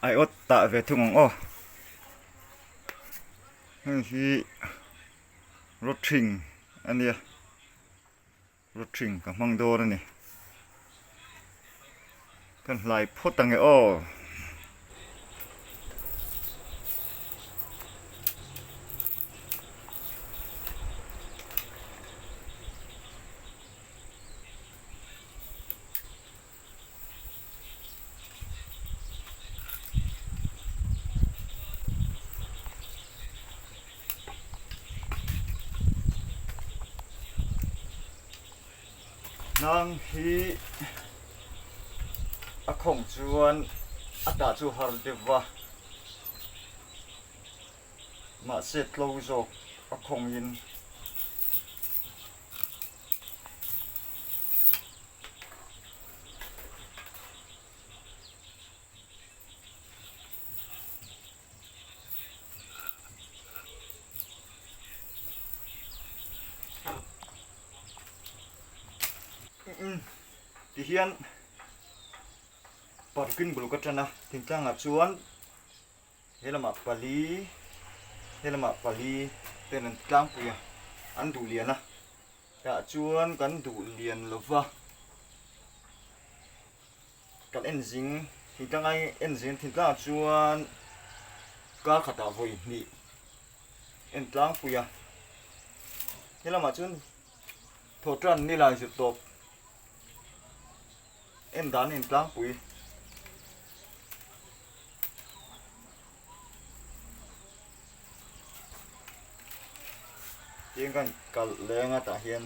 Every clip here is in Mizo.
Aiawt tah ve thung ang aw. Heng hi rawthing a nia rawthing ka hmang dawn a ni. Kan hlai phawt ang e aw. Hnang hi a khawng chuan a tah chu har deuh va, mahse tlo zawk a khawngin. Ti hian parking bul ka tan a thingtlangah chuan he lamah pali he lamah pali ten an tlangpui a an duh lian a. Tah chuan kan duh lian lo va, kan en zing thingtlang ai en zing thingtlangah chuan kar khatah vawi hnih en tlangpui a, helamah chuan thawhtan ni lai zir tawp en dan a intlangpui. Tin kan kalh leng a tah hian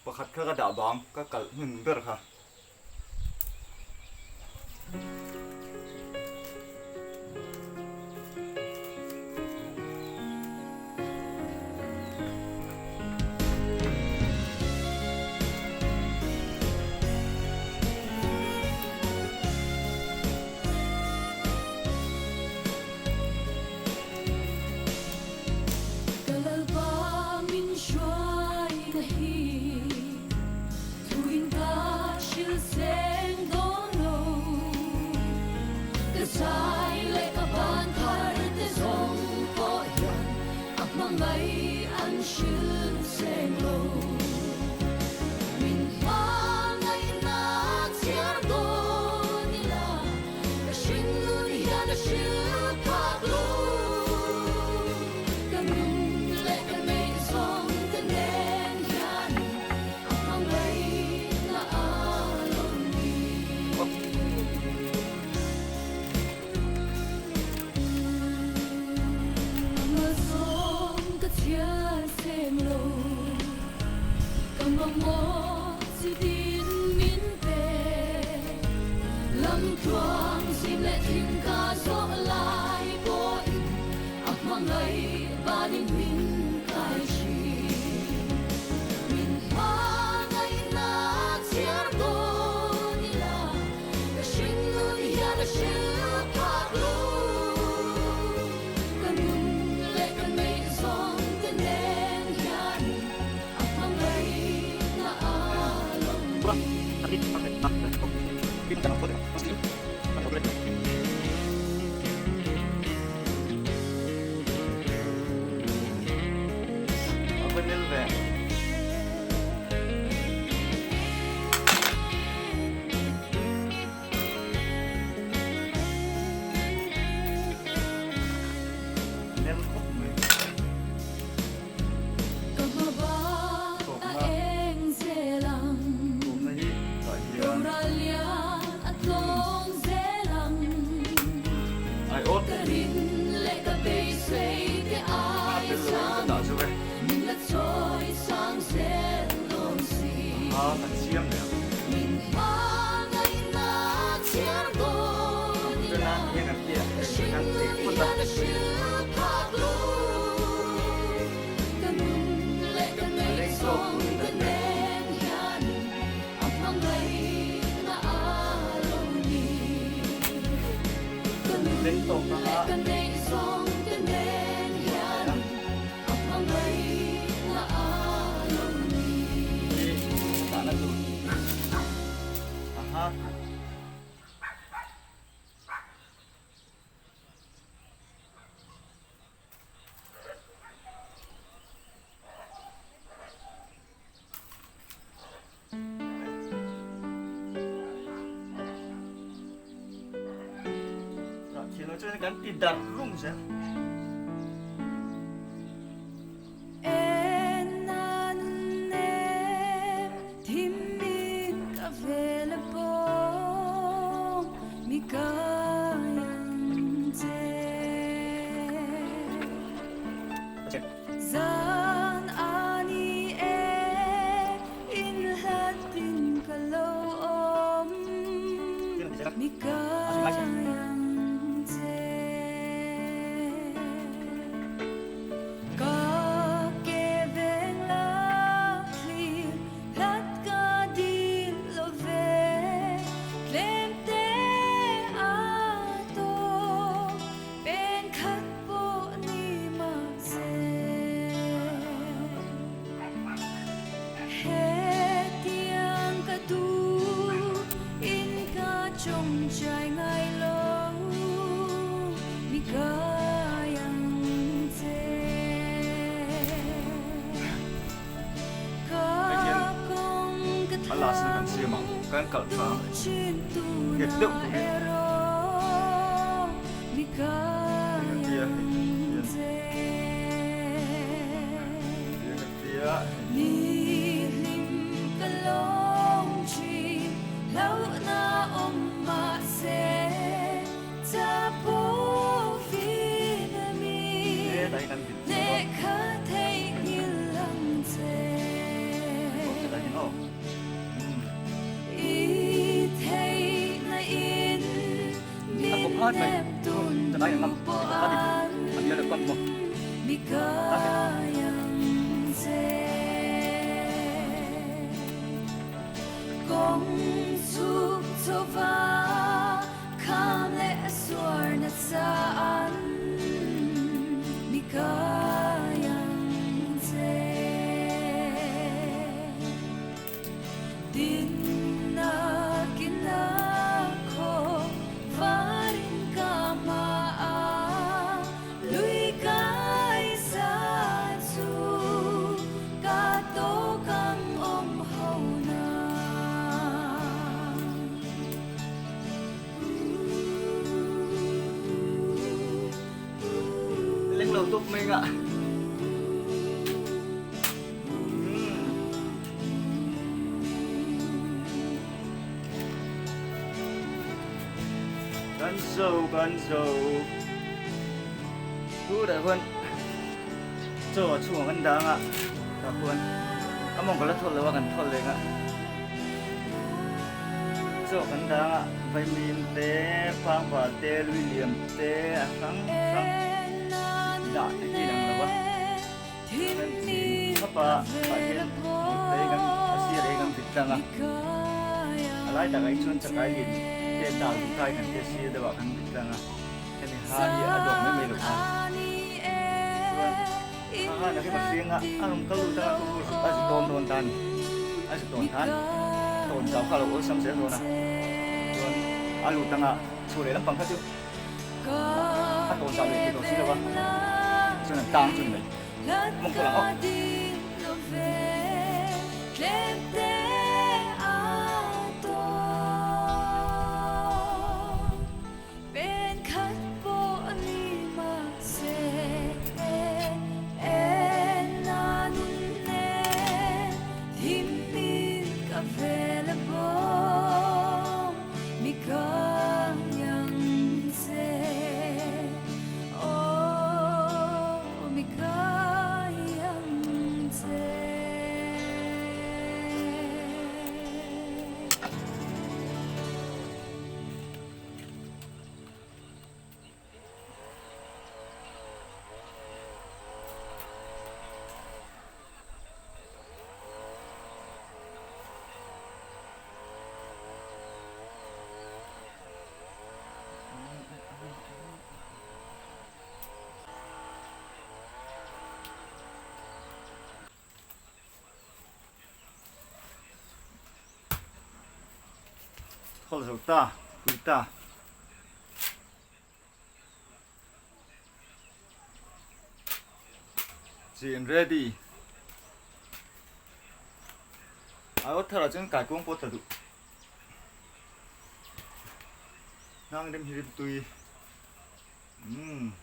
Pakhat kha ka dah bang ka kalh hmun ber kha. Ka lalpa min hruai na hi thuin ka hrilh seng dawn lo. Ka zai leh ka ban thar te zawng pawh hian a hmangaih an hrilh seng lo. Min hmangaihna chhiar dawn ila Ka hringnun hian a hrilh phak lo. Ka nun leh ka neih zawng te nen hian a hmangaihna a lo ni. Malsawm ka chhiar seng lo, ka mamawh chi tin min pe. Lam tluang zim leh thing ka zawh lai pawhin a hmangaih vanin min kai thin. Min hmangaihna chhiar dawn ila ka hringnun hian a hrilh phak lo. Ka nun leh ka neih zawng te nen hian a hmangaih. A va nel ve. Nel khawp mai. Tawpna tawpna hi tah hian ai awt a tel lo in ka dah zo e. A kan siam leh ang. Tuna hian kan ti kan ti phawt a. A leng tawk turin kan ber. Leng tawk na a. Hi a tahna tur aha. Tah thil ah chuan kan ti darh rum zel. Hei hian a last na kan siam ang kan kalh tha ang nghet deuh turin hei kan tia hei hian hei kan tia Hetlai hi kan vit chiang a. Hetah hian aw. A kawp hat mai. Chennai ang ngam. A kawp hat in a bial a pump maw. Leng lo tawp mai ngah. Kan zo kan zo. Tu dah khuan chaw a chhungah kan dang a tah khuan a mawng ka la thawt lo a kan thawt leng a chaw kan dang a vaimim te pangva te lui liam te a hrang hrang dah te hi lang lo va chuan khapa ah hian mut lei kan a sir ei kan vit tlang a a lai takah hi chuan chakai lin te dal duhtai kan te sir deuh ah kan vit tlang a. Hemi ha hi a dawk mai mai lo kha. Chuan ha ha nak hi ka hriang a, a rawn kal lut a, a zu tawn dawn ta a ni. A zu tawn khan tawn zau kha a lo awlsam zel dawn a, chuan a lut anga chho leh lampang kha chu a tawn zau leh thei tawh si lo va, chuan an tang chu ni mai. Mawng tawh lang aw. Khawl zo ta, pui ta. Chi in ready. Ai awt thar ah chuan kaikuang pawh tla duh. Hnang rem hi rim tui. Umm.